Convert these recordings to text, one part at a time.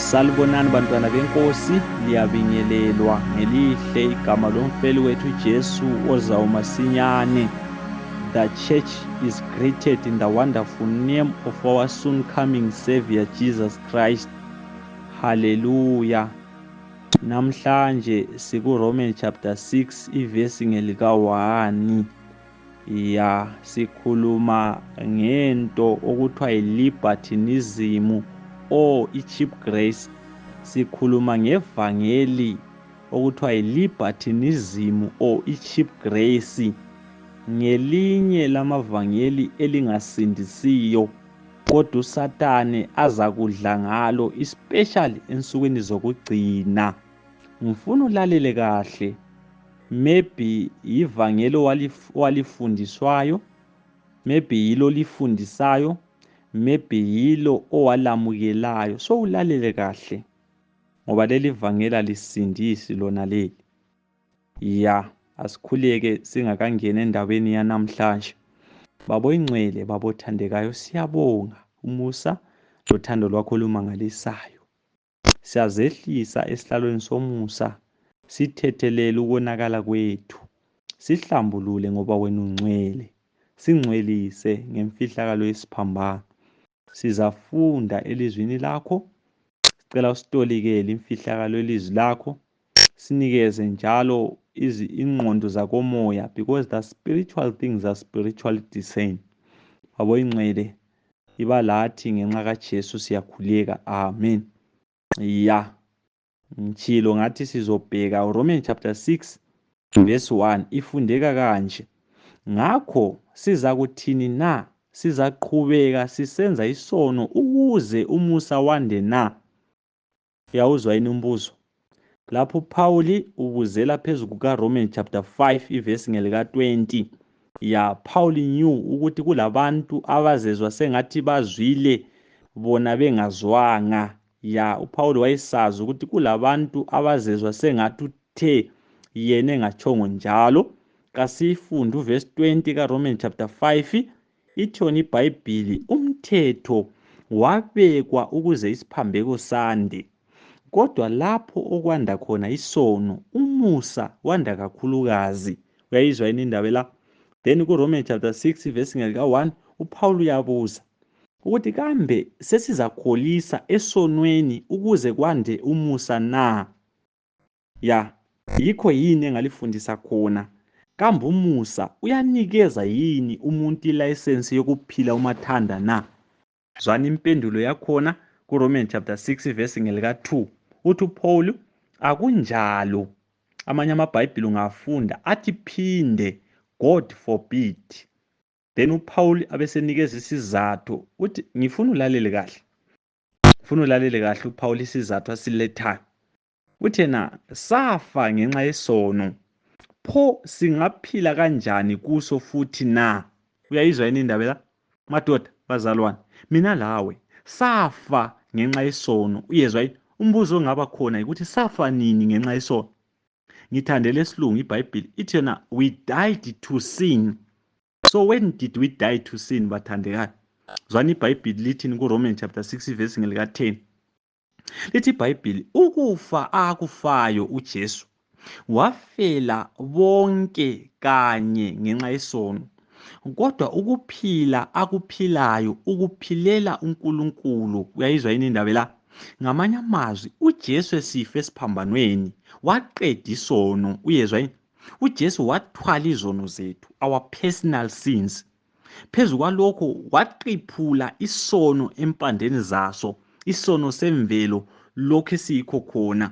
Salibonani bantwana benkosi, liyabingelelwa ngelihle igama lomfeli wethu Jesu ozayo masinyane. The church is greeted in the wonderful name of our soon coming Savior Jesus Christ. Hallelujah. Namhlanje siku Romans chapter 6 ivesi ngelika 1. Sikhuluma ngento okuthiwa yi-libertinism or i-cheap grace. Sikhuluma ngevangeli okuthiwa yi-libertinism or i-cheap grace, ngelinye lamavangeli elingasindisiyo kodwa uSathane azakudla ngalo, especially ensukwini zokugcina. Ngifuna ulalele kahle. Maybe ivangeli walifundiswayo, maybe yilo lifundisayo, maybe yilo owalamukelayo. So ulalele kahle ngoba leli vangeli alisindisi lona leli. Asikhuleke singakangena endabeni yanamhlanje. Babo ingcwele, babo thandekayo, siyabonga umusa lothando lwakho lumangalisayo. Siyazehlisa esihlalweni somusa, sithethelele ukonakala kwethu, sihlambulule ngoba wena ungcwele, singcwelise ngemfihlakalo yesiphambano. Sizafunda elizwini lakho, sicela usitolikele imfihlakalo elizwi lakho, sinikeze njalo ingqondo zakomoya, because the spiritual things are spiritually discerned. Babo ingcwele, iba lathi ngenxa kaJesu siyakhuleka. Amen. Ngitshilo ngathi sizobheka uRomans chapter 6 verse 1. Ifundeka kanje: ngakho siza kuthini na? Sizaqhubeka sisenza isono ukuze umusa wande na? Uyawuzwa yini umbuzo? Lapho Pauli ubuzela phezu kukaRomans chapter 5 ivesi ngelika 20. Pauli knew ukuthi kulabantu abazezwa sengathi bazwile bona bengazwanga. uPauli wayesazi ukuthi kulabantu abazezwa sengathi uthe yena engatshongo njalo. Kasifunde uvesi 20 kaRomans chapter 5. Ithoni iBhayibhili? Umthetho wabekwa ukuze isiphambeko sande, kodwa lapho okwanda khona isono, umusa wanda kakhulukazi. Uyayizwa yini indaba la? Then kuRomans chapter 6 verse ngelika 1 uPaul uyabuza ukuthi kambe sesizakholisa esonweni ukuze kwande umusa na? Yikho yini engalifundisa khona. Kambe umusa uyanikeza yini umuntu ilicense yokuphila umathanda na? Zwana impendulo yakhona kuRomans chapter 6 verse ngelika 2. Uthi uPaul akunjalo. Amanye amabhayibhili ungafunda athi phinde, God forbid. Then uPaul abesenikeza isizathu. Uthi ngifuna ulalele kahle. uPaul isizathu asilethayo. Uthi yena safa ngenxa yesono, pho singaphila kanjani kuso futhi na? Uyayizwa yini indaba la? Madoda, bazalwane, mina lawe safa ngenxa yesono. Uyezwa yini? Umbuzo ongaba khona ukuthi safa nini ngenxa yesono? Ngithandele isilungu iBhayibhili ithi yona we died to sin. So when did we die to sin, bathandekayo? Zwana iBhayibhili lithini kuRomans chapter 6 verse ngelika 10. Lithi iBhayibhili ukufa akufayo uJesu wafela bonke kanye ngenxa yesono, kodwa ukuphila akuphilayo ukuphilela uNkulunkulu. Uyayizwa yini indaba la? Ngamanye amazwi, uJesu esifa esiphambanweni waqeda isono. Uyezwa yini? uJesu wathwala izono zethu, our personal sins. Phezu kwalokho waqiphula isono empandeni zaso, isono semvelo lokho esiyikho khona.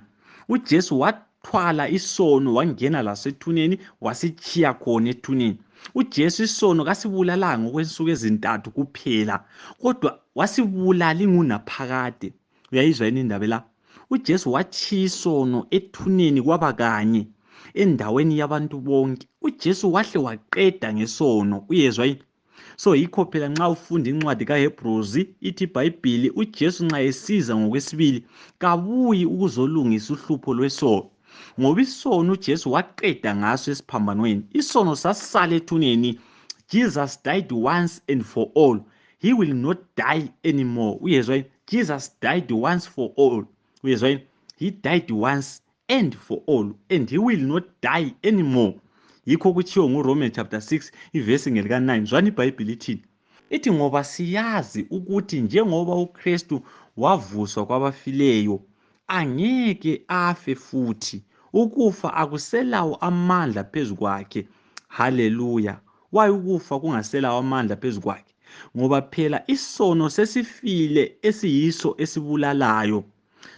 uJesu wathwala isono wangena lasethuneni wasichiya khona ethuneni. uJesu isono kasibulalanga okwensuku ezintathu kuphela, kodwa wasibulala ingunaphakade. Uyayizwa yini indaba la? uJesu wachiya isono ethuneni kwaba kanye endaweni yabantu bonke. uJesu wahle waqeda ngesono. Uyezwa yini? So yikho phela nxa ufunda incwadi kaHebrews ithi iBhayibhili uJesu nxa esiza ngokwesibili kabuyi ukuzolungisa uhlupho lwesono, ngoba isono uJesu waqeda ngaso esiphambanweni. Isono sasala ethuneni. Jesus died once and for all. He will not die anymore. Uyezwa yini? Jesus died once for all. uyezwa yini? He died once and for all and he will not die anymore. Yikho kuthiwo nguRomans chapter 6 ivesi ngelika-9. Zwani iBhayibheli ithini? Ithi ngoba siyazi ukuthi njengoba uKristu wavuswa kwabafileyo angeke afe futhi, ukufa akuselawo amandla phezu kwakhe. Haleluya! Why ukufa kungaselawo amandla phezu kwakhe? Ngoba phela isono sesifile esiyiso esibulalayo.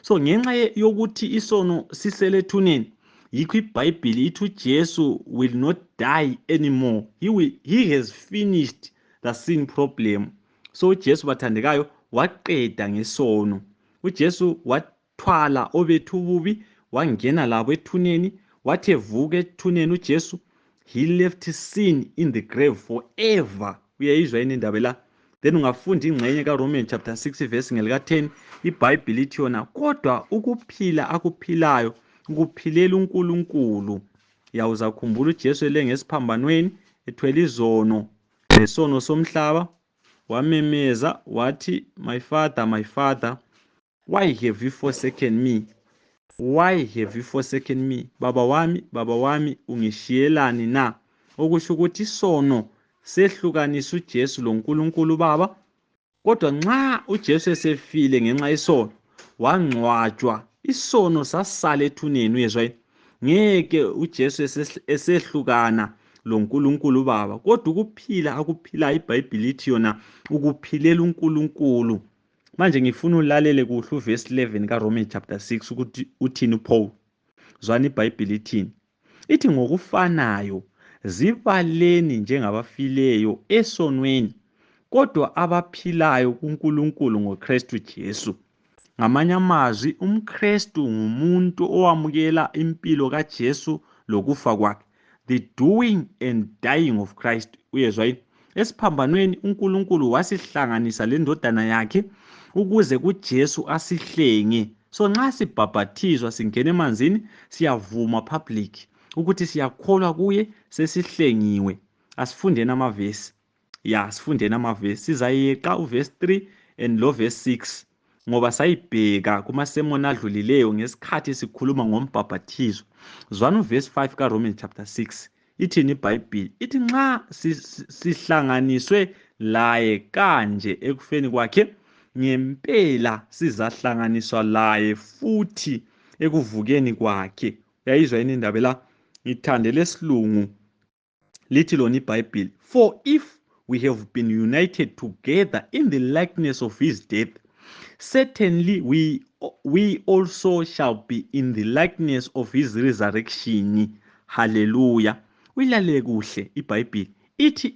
So ngenxa yokuthi isono siselethuneni, yikho iBhayibheli ithi uJesu will not die anymore. He has finished the sin problem. So uJesu bathandekayo waqeda ngesono. uJesu wathwala obethu ububi, wangena labo ethuneni, wathi evuka ethuneni uJesu, he left sin in the grave forever. Uyayizwa yini indaba la? Then ungafunda ingxenye kaRomans chapter 6 verse ngelika-10, iBhayibheli ithi yona, kodwa ukuphila akuphilayo ukuphilela uNkulunkulu. Uzakhumbula uJesu elengesphambanweni ethwele izono lesono somhlaba, wamemeza wathi, my father, why have you forsaken me? Why have you forsaken me? Baba wami ungishiyelani na? Okusho ukuthi isono sehlukanisa uJesu loNkulunkulu Baba. Kodwa nxa uJesu esefile ngenxa yesono, wangcwatshwa, isono sasala ethuneni. Uyezwa yini? Ngeke uJesu esehlukana loNkulunkulu Baba, kodwa ukuphila akuphilayo iBhayibheli ithi yona ukuphilela uNkulunkulu. Manje ngifuna ulalele kuhle uvesi 11 kaRomans chapter 6 ukuthi uthini uPaul. Zwani iBhayibheli ithini? Ithi ngokufanayo zibaleni njengabafileyo esonweni, kodwa abaphilayo kuNkulunkulu ngoKristu Jesu. Ngamanye amazwi, umKristu ngumuntu owamukela impilo kaJesu lokufa kwakhe, the doing and dying of Christ. Uyezwa yini? Esiphambanweni uNkulunkulu wasihlanganisa lendodana yakhe ukuze kuJesu asihlenge. So nxa sibhabhathizwa singena emanzini, siyavuma public ukuthi siyakholwa kuye, sesihlengiwe. Asifundeni amavesi. Sifundeni amavesi. Sizayeqa uvesi 3 and lo vesi 6 ngoba sayibheka kumasemoni adlulileyo ngesikhathi sikhuluma ngombhabhathizo. Zwani uvesi 5 kaRomans chapter 6. Ithini iBhayibheli? Ithi nxa sihlanganiswe laye kanje ekufeni kwakhe, ngempela sizahlanganiswa laye futhi ekuvukeni kwakhe. Uyayizwa yini indaba la? Ngithande lesilungu lithi lona iBhayibheli, for if we have been united together in the likeness of his death, certainly we also shall be in the likeness of his resurrection. Hallelujah. Uyilalele kuhle iBhayibheli. Ithi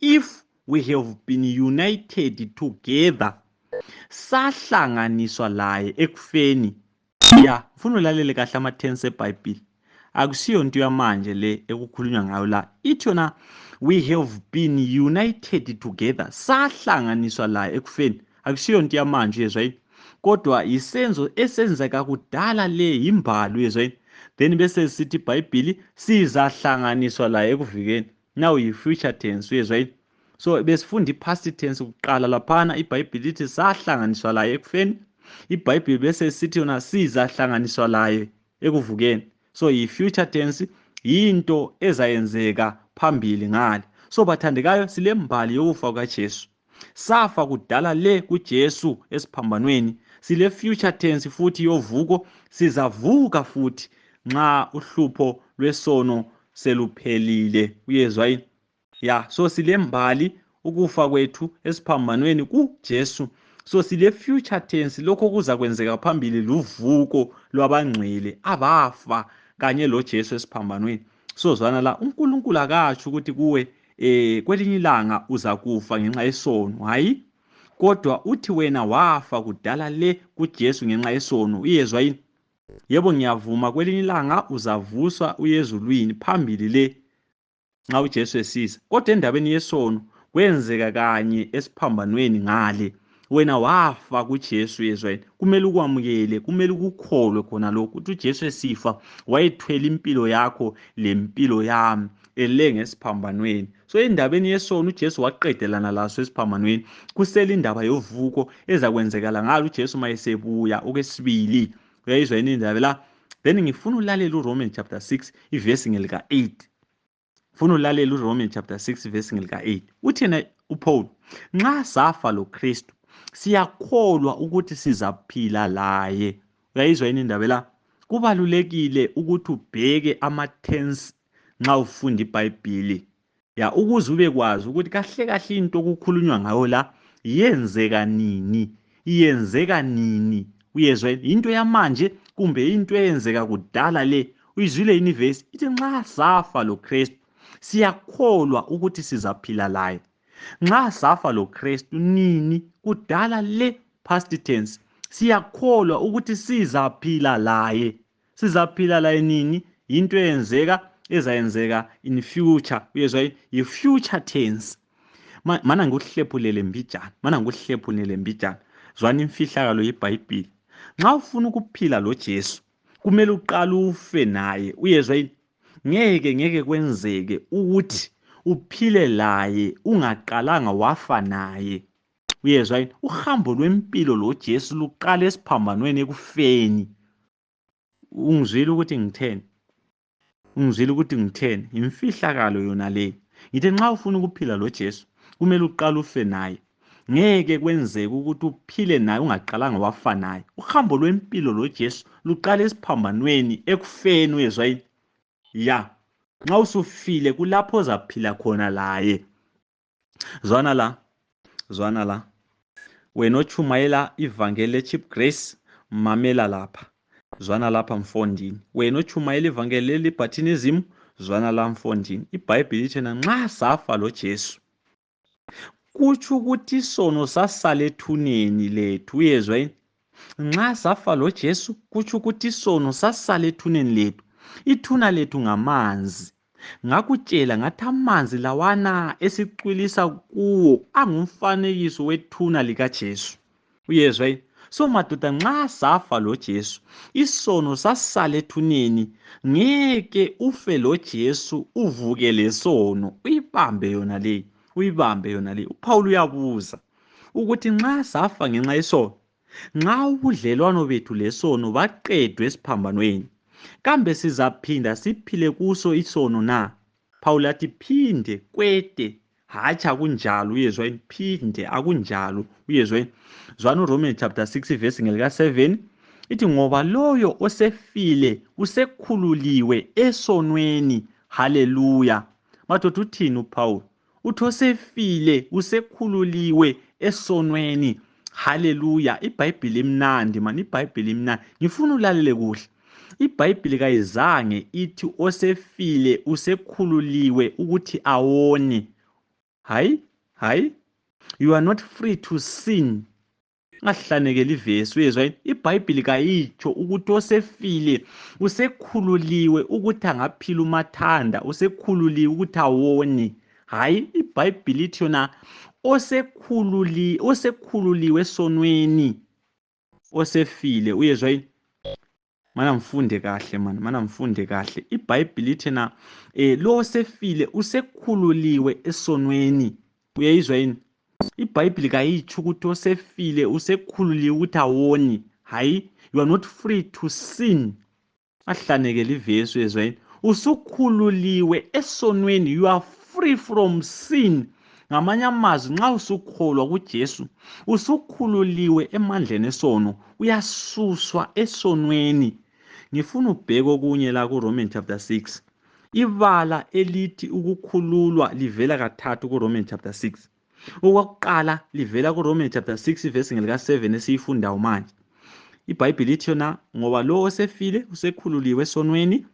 if we have been united together, sahlanganiswa laye ekufeni. Ufuna ulalele kahle ama-tense eBhayibheli. Akusiyo nto yamanje le ekukhulunywa ngayo la. Ithi yona we have been united together, sahlanganiswa laye ekufeni. Akusiyo nto yamanje, uyezwa yini? Kodwa isenzo esenzeka kudala le, yimbali, uyezwa yini? Then bese sithi iBhayibheli sizahlanganiswa laye ekuvikeni. Now yi-future tense, uyezwa yini? So besifunda i-past tense kuqala laphana, iBhayibheli ithi sahlanganiswa laye ekufeni. iBhayibheli bese sithi yona sizahlanganiswa laye ekuvukeni. So yi-future tense, yinto ezayenzeka phambili ngale. So bathandekayo, silembali yokufa kukaJesu. Safa kudala le kuJesu esiphambanweni. Sile future tense futhi yovuko, sizavuka futhi nxa uhlupho lwesono seluphelile. Uyezwa yini? So silembali ukufa kwethu esiphambanweni kuJesu. So sile future tense, lokho kuza kwenzeka phambili luvuko lwabangcwele abafa kanye loJesu esiphambanweni. So zwana la, uNkulunkulu akatsho ukuthi kuwe kwelinye ilanga uza kufa ngenxa yesono. Hayi, kodwa uthi wena wafa kudala le kuJesu ngenxa yesono. Uyezwa yini? Yebo, ngiyavuma kwelinye ilanga uzavuswa uyezulwini phambili le nxa uJesu esiza. Kodwa endabeni yesono kwenzeka kanye esiphambanweni ngale. Wena wafa kuJesu, uyezwa yini? Kumele ukwamukele, kumele ukukholwe khona lokho ukuthi uJesu esifa wayethwele impilo yakho lempilo yami elenge esiphambanweni. So endabeni yesono uJesu waqedelana laso esiphambanweni. Kusele indaba yovuko ezakwenzekala ngalo uJesu mayesebuya okwesibili. Uyayizwa yini indaba la? Then ngifuna ulalela uRomans chapter 6 ivesi ngelika 8. Funa ulalela uRomans chapter 6 ivesi ngelika 8. Uthena uPaul, nxa safa loKristu siyakholwa ukuthi sizaphila laye. Uyayizwa yini indaba la? Kubalulekile ukuthi ubheke ama-tense nxa ufunda iBhayibhili. Ya ukuze ube kwazi ukuthi kahle kahle into okukhulunywa ngayo la yenzeka nini? Iyenzeka nini? Uyezwa into yamanje kumbe into eyenzeka kudala le? Uyizwile yini ivesi? Ithi nxa safa loKristu siyakholwa ukuthi sizaphila laye. Nxa safa loKristu nini? Kudala le, past tense. Siyakholwa ukuthi sizaphila laye. Sizaphila laye nini? Into ezayenzeka in future. Uyezwa yi-future tense. Mana ngikuhlephulele mbijana. Zwana imfihlakalo yeBhayibhili. Nxa ufuna ukuphila loJesu kumele uqale ufe naye. Uyezwa yini? Ngeke kwenzeke ukuthi uphile laye ungaqalanga wafa naye. Uyezwa yini? Uhambo lwempilo loJesu luqala esiphambanweni ekufeni. Ungizwile ukuthi ngitheni? Imfihlakalo yona le. Ngithi nxa ufuna ukuphila loJesu kumele uqale ufe naye. Ngeke kwenzeke ukuthi uphile naye ungaqalanga wafa naye. Uhambo lwempilo loJesu luqala esiphambanweni ekufeni. Uyezwa yini? Ya. Nxa usufile kulapho ozaphila khona laye. Zwana la. Wena ochumayela ivangeli leCheap Grace, mamela lapha. Zwana lapha mfondini. Wena ochumayela ivangeli leLibertinism, zwana la mfondini. iBhayibhili ithena nxa safa loJesu kutsho ukuthi isono sasala ethuneni lethu. Uyezwa yini? Nxa safa loJesu kutsho ukuthi isono sasala ethuneni lethu. Ithuna lethu ngamanzi. Ngakutshela ngathi amanzi lawana esicwilisa kuwo angumfanekiso wethuna likaJesu. Uyezwa yini? So madoda, nxa safa loJesu isono sasala ethuneni. Ngeke ufe loJesu uvuke lesono. Uyibambe yona le. uPaul uyabuza ukuthi nxa safa ngenxa yesono, nxa ubudlelwano bethu lesono baqedwe esiphambanweni, kambe sizaphinda siphile kuso isono na? Paul athi phinde kwete, hatshi akunjalo. Uyezwa yini? Phinde akunjalo. Uyezwa yini? Zwana uRomans chapter 6 verse ngelika 7 ithi ngoba loyo osefile usekhululiwe esonweni. Haleluya. Madoda uthini uPaul? Uthi osefile usekhululiwe esonweni. Haleluya. iBhayibhili imnandi man, iBhayibhili imnandi. Ngifuna ulalele kuhle. iBhayibhili kayizange ithi osefile usekhululiwe ukuthi awone. Hayi. You are not free to sin. Ngahlanekela ivesi. Uyezwa yini? iBhayibhili kayitsho ukuthi osefile usekhululiwe ukuthi angaphila umathanda, usekhululiwe ukuthi awone. Hayi, iBhayibhili ithi yona osekhululiwe esonweni, osefile. Uyezwa yini? Mana mfunde kahle. iBhayibhili ithi na lo osefile usekhululiwe esonweni. Uyayizwa yini? iBhayibhili kayitsho ukuthi osefile usekhululiwe ukuthi awoni. Hayi, you are not free to sin. Ahlanekela ivesi. Uyezwa yini? Usukhululiwe esonweni, you are free from sin. Ngamanye amazwi, nxa usukholwa kuJesu usukhululiwe emandleni esono, uyasuswa esonweni. Ngifuna ubheke okunye la kuRomans chapter 6. Ibala elithi ukukhululwa livela kathathu kuRomans chapter 6. Okokuqala livela kuRomans chapter 6 verse ngelika 7 esiyifundayo manje. iBhayibhili ithi yona ngoba lo osefile usekhululiwe esonweni.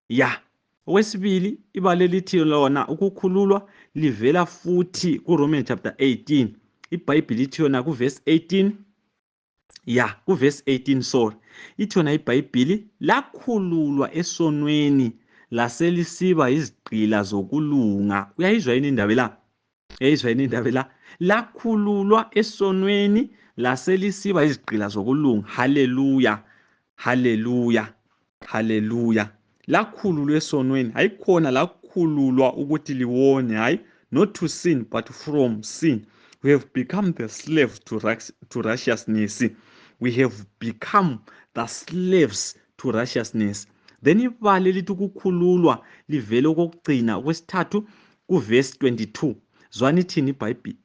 Ya. Okwesibili ibala elithi lona ukukhululwa livela futhi kuRomans chapter 18. iBhayibhili ithi yona kuverse 18. Ya, kuverse 18 sorry. Ithi yona iBhayibhili lakhululwa esonweni laselisiba izigqila zokulunga. Uyayizwa yini indaba la? Lakhululwa esonweni laselisiba izigqila zokulunga. Haleluya. Lakhululwa esonweni. Hayikhona lakhululwa ukuthi liwone. Hayi, not to sin but from sin. We have become the slaves to righteousness. We have become the slaves to righteousness. Then ibali lithi ukukhululwa livele okokugcina okwesithathu kuverse 22. Zwana ithini iBhayibheli?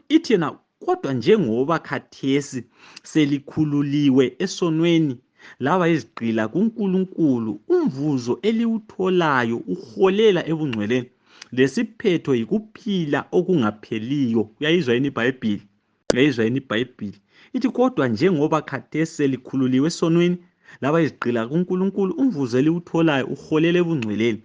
Ithi yena kodwa njengoba khathesi selikhululiwe esonweni laba izigqila kuNkulunkulu, umvuzo eliwutholayo uholela ebungcweleni, lesiphetho yikuphila okungapheliyo. Uyayizwa yini iBhayibheli? Uyayizwa yini iBhayibheli? Ithi kodwa njengoba khathesi selikhululiwe esonweni laba izigqila kuNkulunkulu, umvuzo eliwutholayo uholela ebungcweleni,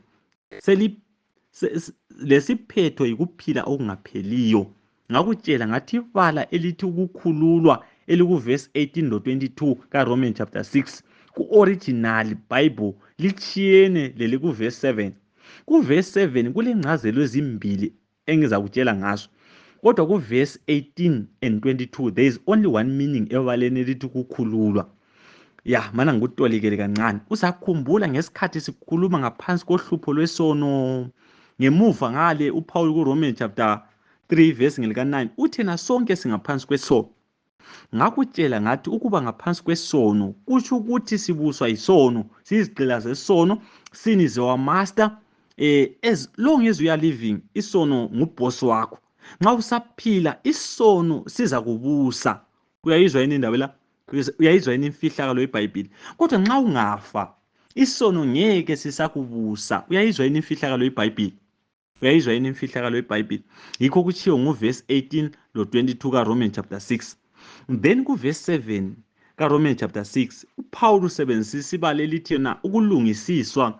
lesiphetho yikuphila okungapheliyo. Ngakutshela ngathi ibala elithi ukukhululwa elikuverse 18 lo-22 kaRomans chapter 6 ku-original Bible lichiyene lelikuverse 7. Kuverse 7 kulengcazelo ezimbili engizakutshela ngazo, kodwa kuverse 18 and 22 there is only one meaning ebaleni elithi ukukhululwa. Ya, mana ngikutolikele kancane. Usakhumbula ngesikhathi sikhuluma ngaphansi kohlupho lwesono, ngemuva ngale uPaul kuRomans chapter 3 verse ngelika9 uthena sonke singaphansi kwesono. Ngakutshela ngathi ukuba ngaphansi kwesono kusho ukuthi sibuswa isono, sizigqila zesono, sin is our master. As long as we are living, isono nguboss wakho. Nxa usaphila isono siza kubusa. Uyayizwa yini indaba la? Uyayizwa yini imfihlakalo yeBhayibheli? Kodwa nxa ungafa isono ngeke sisakubusa. Uyayizwa yini imfihlakalo yeBhayibheli? Uyayizwa yini imfihlakalo yeBhayibheli? Yikho kutshiwo nguverse 18 lo-22 kaRomans chapter 6. Then kuverse 7 kaRomans chapter 6 uPaul usebenzisa ibala elithi yena ukulungisiswa,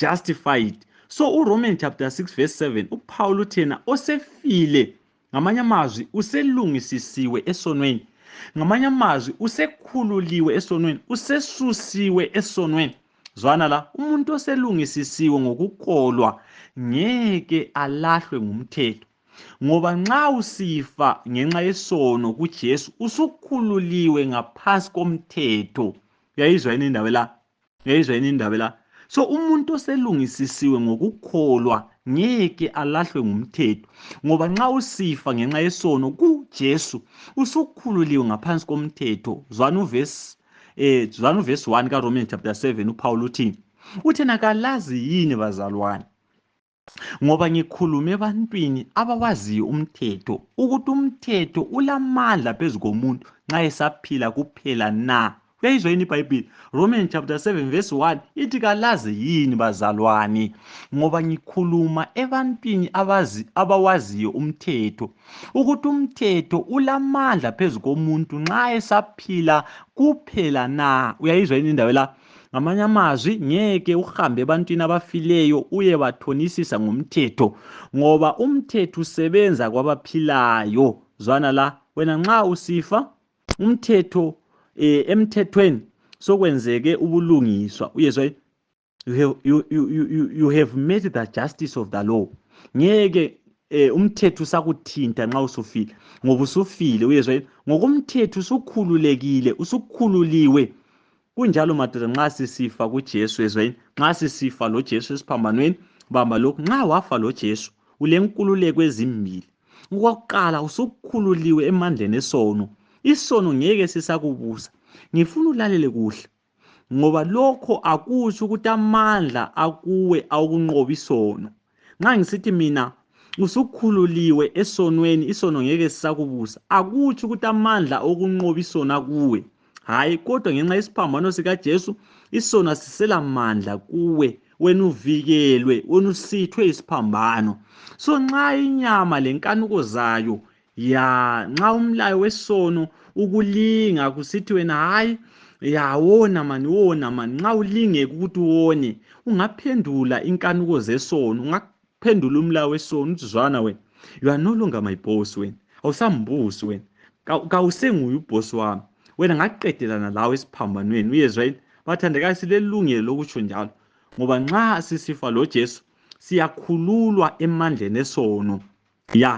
justified. So uRomans chapter 6 verse 7 uPaul uthi yena osefile, ngamanye amazwi uselungisisiwe esonweni, ngamanye amazwi usekhululiwe esonweni, usesusiwe esonweni. Zwana la, umuntu oselungisisiwe ngokukholwa ngeke alahlwe ngumthetho, ngoba nxa usifa ngenxa yesono kuJesu usukhululiwe ngaphansi komthetho. Uyayizwa yini indaba la? Uyayizwa yini indaba la? So umuntu oselungisisiwe ngokukholwa ngeke alahlwe ngumthetho, ngoba nxa usifa ngenxa yesono kuJesu usukhululiwe ngaphansi komthetho. Zwana uverse 1 kaRomans chapter 7 uPaul uthini? Uthena kalazi yini bazalwane, ngoba ngikhulume ebantwini abawaziyo umthetho, ukuthi umthetho ulamandla phezu komuntu nxa esaphila kuphela na? Uyayizwa yini iBhayibheli? Romans chapter 7 verse 1 ithi kalazi yini bazalwane, ngoba ngikhuluma ebantwini abawaziyo umthetho, ukuthi umthetho ulamandla phezu komuntu nxa esaphila kuphela na? Uyayizwa yini indaba la? Ngamanye amazwi ngeke uhambe ebantwini abafileyo uye bathonisisa ngomthetho, ngoba umthetho usebenza kwabaphilayo. Zwana la, wena nxa usifa umthetho emthethweni sokwenzeke ubulungiswa. Uyezwa, you have made the justice of the law. Ngeke umthetho usakuthinta nxa usufile, ngoba usufile. Uyezwa, ngokumthetho usukhululekile, usukhululiwe. Kunjalo madoda nxa sisifa kuJesu. Ezwa yini? Nxa sisifa loJesu esiphambanweni, bamba lokhu, nxa wafa loJesu ulenkululeko ezimbili. Okokuqala, usukhululiwe emandleni esono. Isono ngeke sisakubusa. Ngifuna ulalele kuhle, ngoba lokho akusho ukuthi amandla akuwe awukunqoba isono. Nxa ngisithi mina usukhululiwe esonweni, isono ngeke sisakubusa, akutsho ukuthi amandla okunqoba isono akuwe. Hayi, kodwa ngenxa yesiphambano sikaJesu isono asiselamandla kuwe, wena uvikelwe, wena usithwe isiphambano. So nxa inyama lenkanuko zayo nxa umlayo wesono ukulinga kusithi wena hayi wona mani, nxa ulingeka ukuthi uwone, ungaphendula inkanuko zesono, ungaphendula umlayo wesono uthi zwana wena, you are no longer my boss. Wena awusambusi, wena kawusenguye ubhosi wami, wena ngaqedelana lawe esiphambanweni. Uyezwa yini? Bathandekayo, silelungelo lokutsho njalo, ngoba nxa sisifa loJesu siyakhululwa emandleni esono.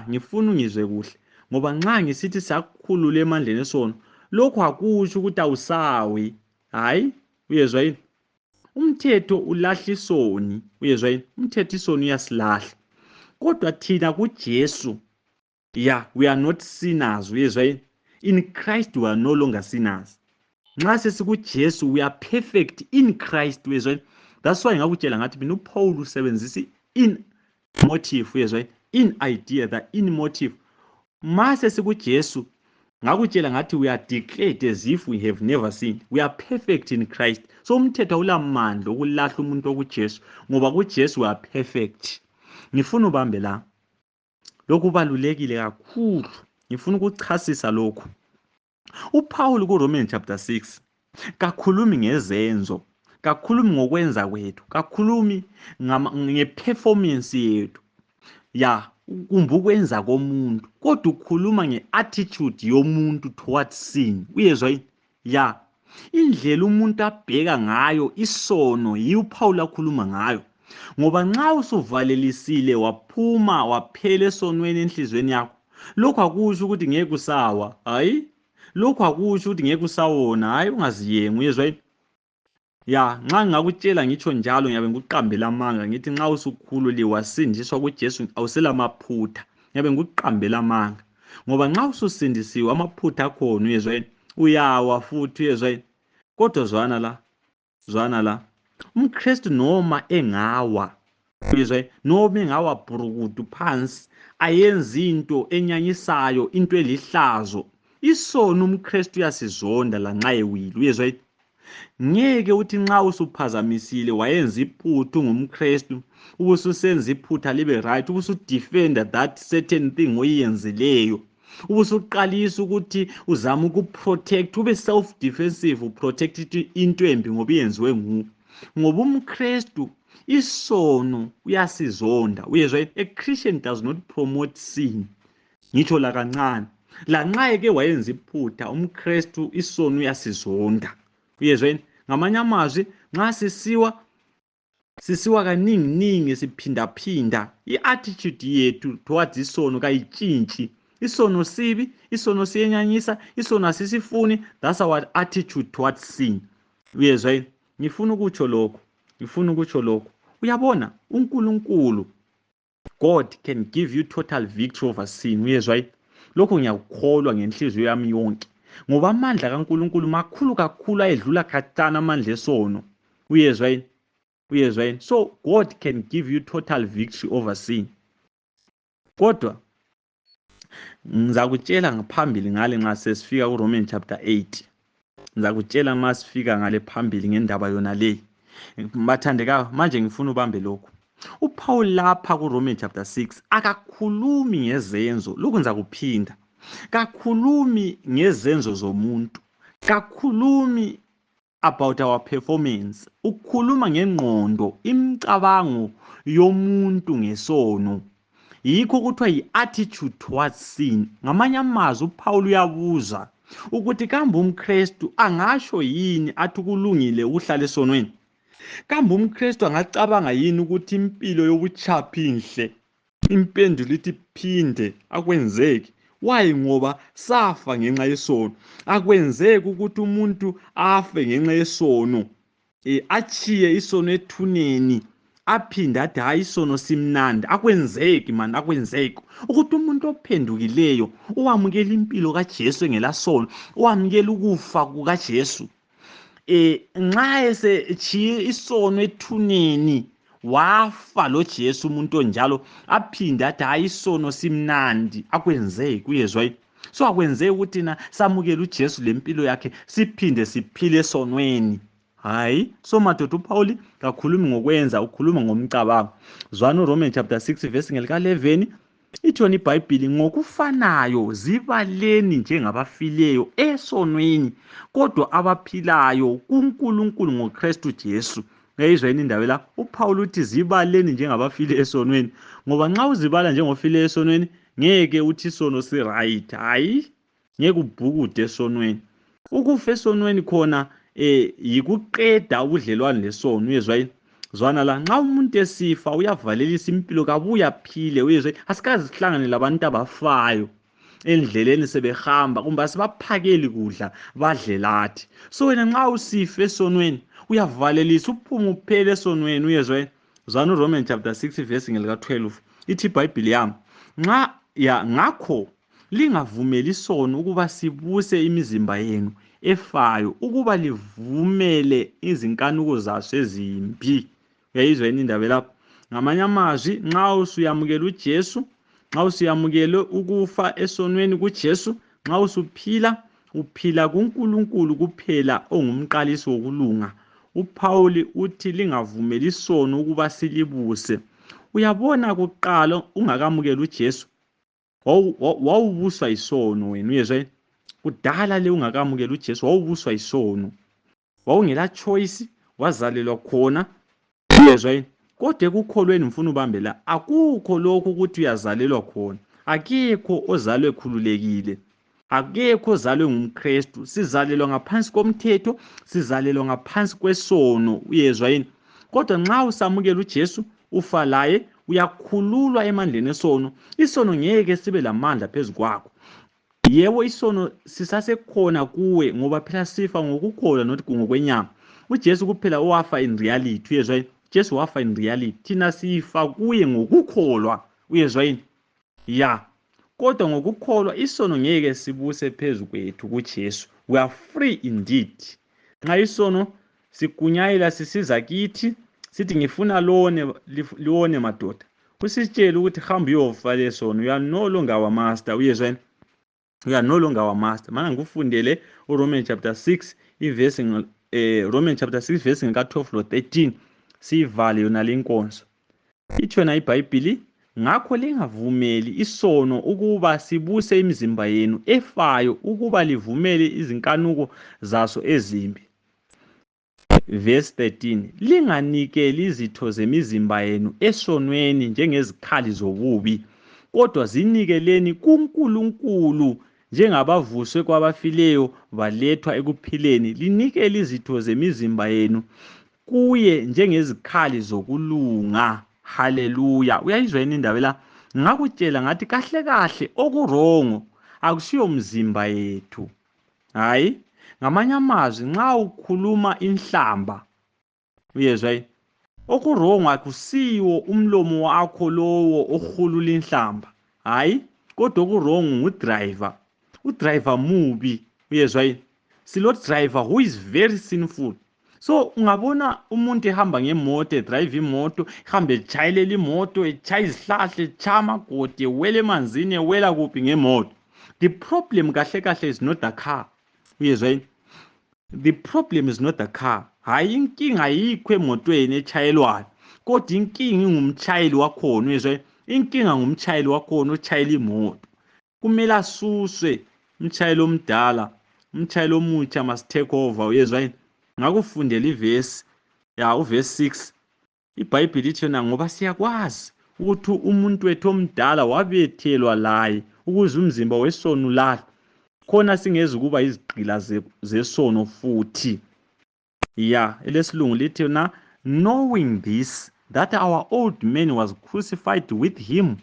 Ngifuna ungizwe kuhle, ngoba nxa ngisithi siyakhululwa emandleni esono, lokho akusho ukuthi awusawi. Hayi, uyezwa yini? Umthetho ulahla isoni. Uyezwa yini? Umthetho isoni uyasilahla. kodwa thina kuJesu, yeah, we are not sinners, uyezwa yini? In Christ we are no longer sinners. Nxa sesikuJesu we are perfect in Christ, uyezwa yini? That's why ngakutshela ngathi mina uPaul usebenzisa in motive, uyezwa yini? In idea, the in motive. Mase sikuJesu ngakutshela ngathi we are declared as if we have never sinned. We are perfect in Christ. So umthetho ulamandla ukulahla umuntu okuJesu ngoba kuJesu we are perfect. Ngifuna ubambe la. Lokhu balulekile kakhulu. Ngifuna ukuchasisa lokhu. uPaul kuRomans chapter 6 kakhulumi ngezenzo, kakhulumi ngokwenza kwethu, kakhulumi ngeperformance yethu. Ya, kumbe ukwenza komuntu, kodwa ukhuluma ngeattitude yomuntu towards sin. Uyezwa yini? Ya, indlela umuntu abheka ngayo isono yiyo uPaul akhuluma ngayo. Ngoba nxa usuvalelisile waphuma waphela esonweni enhlizweni yakho, lokho akusho ukuthi ngeke usawa, hayi. Lokho akusho ukuthi ngeke usawona, hayi ungaziyengi, uyezwa yini? Ya, nxa ngakutshela ngitsho njalo ngiyabe ngikuqambela amanga ngithi nxa usukhululiwe wasindiswa kuJesu awuselamaphutha. Ngiyabe ngikuqambela amanga. Ngoba nxa ususindisiwe amaphutha akhona, uyezwa yini? Uyawa futhi, uyezwa yini? Kodwa zwana la. UmKristu noma engawa, uyezwa yini? Noma engawa bhurukudu phansi, ayenza into enyanyisayo, into elihlazo. Isono umKristu uyasizonda la nxa ewile, uyezwa yini? Ngeke uthi nxa usuphazamisile wayenza iphutha ngumKristu ubususenza iphutha libe right, ubusudefenda that certain thing oyenzileyo, ubusuqalisa ukuthi uzama ukuprotect, ube self defensive, uprotect into embi ngoba iyenziwe nguwe. Ngoba umKristu isono uyasizonda, uyezwa yini? A Christian does not promote sin. Ngitsho la kancane, la nxa eke wayenza iphutha umKristu isono uyasizonda. Uyezwa yini? Ngamanye amazwi nxa sisiwa kaningi siphindaphinda, i-attitude yethu towards isono kayitshintshi. Isono sibi, isono siyenyanyisa, isono asisifuni. That's our attitude towards sin. Uyezwa yini? Ngifuna ukutsho lokho. Uyabona, uNkulunkulu, God can give you total victory over sin. Uyezwa yini? Lokho ngiyakukholwa ngenhliziyo yami yonke. Ngoba amandla kaNkulunkulu makhulu kakhulu ayedlula khatshana amandla esono. Uyezwa yini? So God can give you total victory over sin. Kodwa ngizakutshela ngaphambili ngale nxa sesifika kuRomans chapter 8. Ngizakutshela nxa sifika ngale phambili ngendaba yona le. Bathandekayo, manje ngifuna ubambe lokho. uPaul lapha kuRomans chapter 6 akakhulumi ngezenzo, lokhu ngizakuphinda. Kakhulumi ngezenzo zomuntu, kakhulumi about our performance, ukhuluma ngengqondo, imicabango yomuntu ngesono. Yikho kuthiwa yi-attitude towards sin. Ngamanye amazwi uPaul uyabuza ukuthi kambe umKristu angasho yini athi kulungile ukuhlala esonweni? Kambe umKristu angacabanga yini ukuthi impilo yobuchaphi inhle? Impendulo ithi phinde akwenzeki. Why? Ngoba safa ngenxa yesono. Akwenzeki ukuthi umuntu afe ngenxa yesono, achiye isono ethuneni, aphinde athi hayi isono simnandi. Akwenzeki man, akwenzeki ukuthi umuntu ophendukileyo owamukela impilo kaJesu engelasono, owamukela ukufa kukaJesu, nxa esechiye isono ethuneni wafa lo Jesu umuntu onjalo aphinde athi hayi isono simnandi, akwenzeki. Uyezwa yini? So akwenzeki ukuthi na samukele uJesu lempilo yakhe siphinde siphile esonweni. Hayi, so madoda uPaul kakhulumi ngokwenza, ukhuluma ngomcabango. Zwana uRomans chapter 6 verse ngelika 11 ithoni iBhayibheli, ngokufanayo zibaleni njengabafileyo esonweni kodwa abaphilayo kuNkulunkulu ngoKristu Jesu. Ngiyizwa yini indaba la? uPaul uthi zibaleni njengabafile esonweni, ngoba nxa uzibala njengofile esonweni ngeke uthi isono si right, hayi ngeke ubhukude esonweni. Ukufa esonweni khona yikuqeda ubudlelwano lesono. Uyezwa yini? Zwana la, nxa umuntu esifa uyavalelisa impilo kabuya phile. Uyezwa yini? Asikaze sihlangane labantu abafayo endleleni sebehamba kumbe asibaphakeli kudla badle lathi. So wena nxa usifa esonweni uyavalelisa uphuma uphele esonweni. Uyezwa yini? Zwana uRomans chapter 6 verse ngelika 12 ithi iBhayibheli yami, ngakho lingavumeli isono ukuba sibuse imizimba yenu efayo ukuba livumele izinkanuko zaso ezimbi. Uyayizwa yini indaba lapho? Ngamanye amazwi, nxa usuyamukela uJesu, nxa usuyamukele ukufa esonweni kuJesu, nxa usuphila, uphila kuNkulunkulu kuphela ongumqalisi wokulunga. uPawuli uthi lingavumeli isono ukuba silibuse. Uyabona, kuqala ungakamukela uJesu wawubuswa isono wena, uyezwa? Kudala le ungakamukela uJesu wawubuswa isono, wawungela choice, wazalelwa khona, uyezwa? Kodwa ekukholweni ngifuna ubambe la, akukho lokho ukuthi uyazalelwa khona. Akekho ozalwe khululekile, akekho ozalwe ngumKristu. Sizalelwa ngaphansi komthetho, sizalelwa ngaphansi kwesono, uyezwa yini? Kodwa nxa usamukela uJesu, ufa laye, uyakhululwa emandleni esono. Isono ngeke sibe lamandla phezu kwakho. Yebo, isono sisasekhona kuwe ngoba phela sifa ngokukholwa not ngokwenyama. uJesu kuphela owafa in reality, uyezwa yini? Jesu wafa in reality, thina sifa kuye ngokukholwa, uyezwa yini? Ya, kodwa ngokukholwa isono ngeke sibuse phezu kwethu kuJesu. We are free indeed. Nxa isono sigunyayela sisiza kithi sithi ngifuna lone madoda, usitshela ukuthi hamba uyofa lesono, you are no longer our master, uyezwa yini? You are no longer our master. Mana ngikufundele uRomans chapter 6 iverse Romans chapter 6 verse ngika-12 lo 13, siyivale yona le nkonzo. Ithi yona iBhayibheli, ngakho lingavumeli isono ukuba sibuse imizimba yenu efayo ukuba livumele izinkanuko zaso ezimbi. Verse 13, linganikeli izitho zemizimba yenu esonweni njengezikhali zobubi, kodwa zinikeleni kuNkulunkulu njengabavuswe kwabafileyo balethwa ekuphileni. Linikele izitho zemizimba yenu kuye njengezikhali zokulunga. Haleluya. Uyayizwa yini indaba la? Ngakutshela ngathi kahle kahle okurongo akusiyo mzimba yethu. Hayi, ngamanye amazwi, nxa ukhuluma inhlamba, uyezwa yini? Okurongo akusiwo umlomo wakho lowo ohulula inhlamba. Hayi, kodwa okurongo ngudriver. Udriver mubi, uyezwa yini? Silo driver who is very sinful. So ungabona umuntu ehamba ngemoto, edrive imoto, ehamba echayilela imoto, echaya izihlahla, echaya amagodi, ewela emanzini, ewela kuphi ngemoto. The problem kahle kahle is not the car. Uyezwa yini? The problem is not the car. Hayi, inkinga ayikho emotweni echayelwayo, kodwa inkinga ingumchayeli wakhona, uyezwa yini? Inkinga ngumchayeli wakhona ochayela imoto. Kumele asuswe umchayeli omdala, umchayeli omutsha must take over, uyezwa yini? Ngakufundela ivesi uverse 6. iBhayibheli ithi yona, ngoba siyakwazi ukuthi umuntu wethu omdala wabethelwa laye ukuze umzimba wesono lahle, khona singezi kuba izigqila zesono futhi. Ya, elesilungu lithi yona, knowing this, that our old man was crucified with him,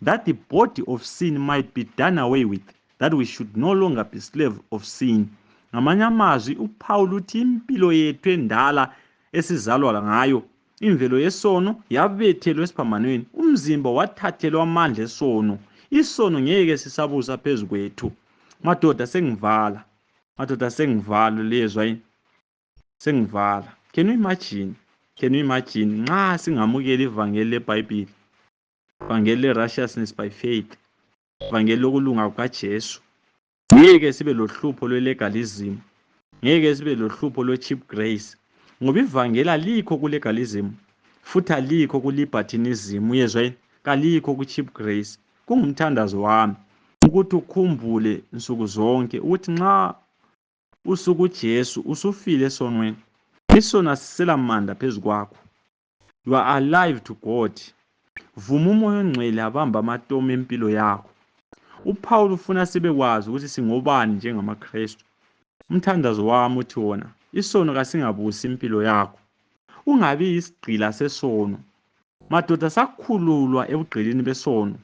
that the body of sin might be done away with, that we should no longer be slave of sin. Ngamanye amazwi, uPaul uthi impilo yethu endala esizalwa ngayo, imvelo yesono, yabethelwa esiphambanweni, umzimba wathathelwa amandla esono. Isono ngeke sisabusa phezu kwethu. Madoda sengivala, lezwa yini? Sengivala. Can you imagine nxa singamukela ivangeli leBhayibheli, ivangeli le-righteousness by faith, ivangeli lokulunga kukaJesu, ngeke sibe lohlupho lwe-legalism, ngeke sibe lohlupho lwe-cheap grace, ngoba ivangeli alikho ku-legalism futhi alikho ku-libertinism, uyezwa yini? Kalikho ku-cheap grace. Kungumthandazo wami ukuthi ukhumbule nsuku zonke ukuthi nxa usuku uJesu usufile esonweni, isono asisela manda phezu kwakho. You are alive to God. Vuma umoya ongcwele abamba amatomu empilo yakho. uPaul ufuna sibe kwazi ukuthi singobani njengamaKristu. Umthandazo wami uthi wona, isono kasingabusi impilo yakho. Ungabi isigqila sesono. Madoda, sakhululwa ebugqilini besono.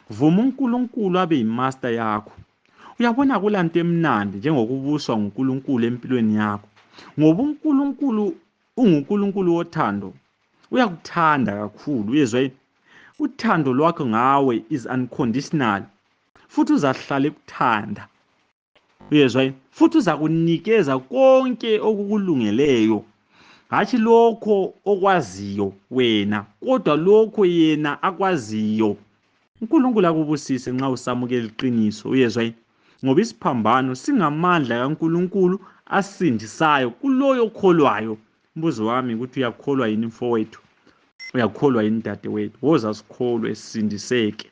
Vuma uNkulunkulu abe yimaster yakho. Uyabona kulanto emnandi njengokubuswa nguNkulunkulu empilweni yakho, ngoba uNkulunkulu unguNkulunkulu wothando. Uyakuthanda kakhulu, uyezwa yini? uthando lwakho ngawe is unconditional, futhi uzahlala ekuthanda. Uyezwa yini? Futhi uza kunikeza konke okukulungeleyo, hatshi lokho okwaziyo wena, kodwa lokho yena akwaziyo. uNkulunkulu akubusise nxa usamukela iqiniso. Uyezwa yini? Ngoba isiphambano singamandla kaNkulunkulu asindisayo kuloyo okholwayo. Umbuzo wami ukuthi uyakholwa yini mfowethu? Uyakholwa yini dadewethu? Woza sikholwe sisindiseke.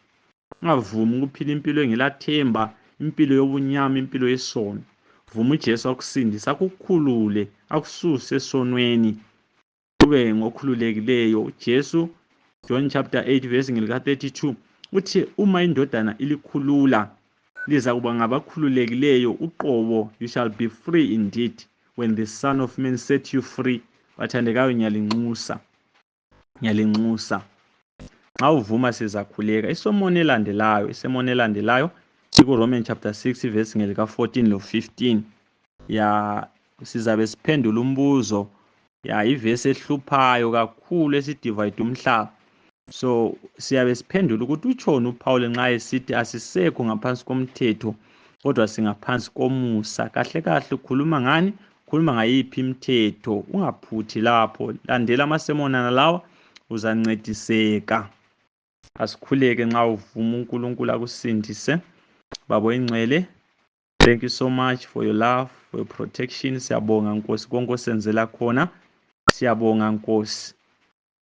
Ungavumi ukuphila impilo engelathemba, impilo yobunyama, impilo yesono. Vuma uJesu akusindise, akukhulule, akususe esonweni, ube ngokhululekileyo. uJesu, John chapter 8 verse lika-32, uthi uma indodana ilikhulula liza kuba ngabakhululekileyo uqobo. You shall be free indeed when the Son of Man set you free. Bathandekayo, ngiyalinxusa. Nxa uvuma sizakhuleka. Isomo elandelayo ikuRomans chapter 6 verse lika-14 lo-15. Sizabe siphendula umbuzo. Ivesi ehluphayo kakhulu esidivide umhlaba. So siyabe siphendula ukuthi utshoni uPaul nxa esithi asisekho ngaphansi komthetho kodwa singaphansi komusa. Kahle kahle ukhuluma ngani? Ukhuluma ngayiphi imithetho? Ungaphuthi lapho. Landela amasemonana lawa uzancediseka. Asikhuleke nxa uvuma uNkulunkulu akusindise. Baba oyingcwele, thank you so much for your love, for your protection. Siyabonga Nkosi konke osenzela khona. Siyabonga Nkosi.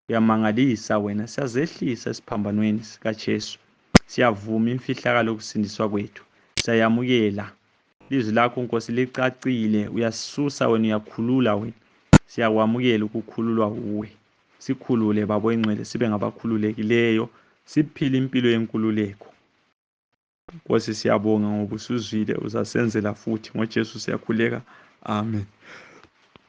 Uyamangalisa wena. Siyazehlisa esiphambanweni sikaJesu. Siyavuma imfihlakalo yokusindiswa kwethu. Siyayamukela. Ilizwi lakho Nkosi licacile. Uyasisusa wena, uyakhulula wena. Siyakwamukela ukukhululwa uwe. Sikhulule Baba oyingcwele, sibe ngabakhululekileyo, siphile impilo yenkululeko. Nkosi siyabonga ngoba usuzwile, uzasenzela futhi. NgoJesu siyakhuleka. Amen.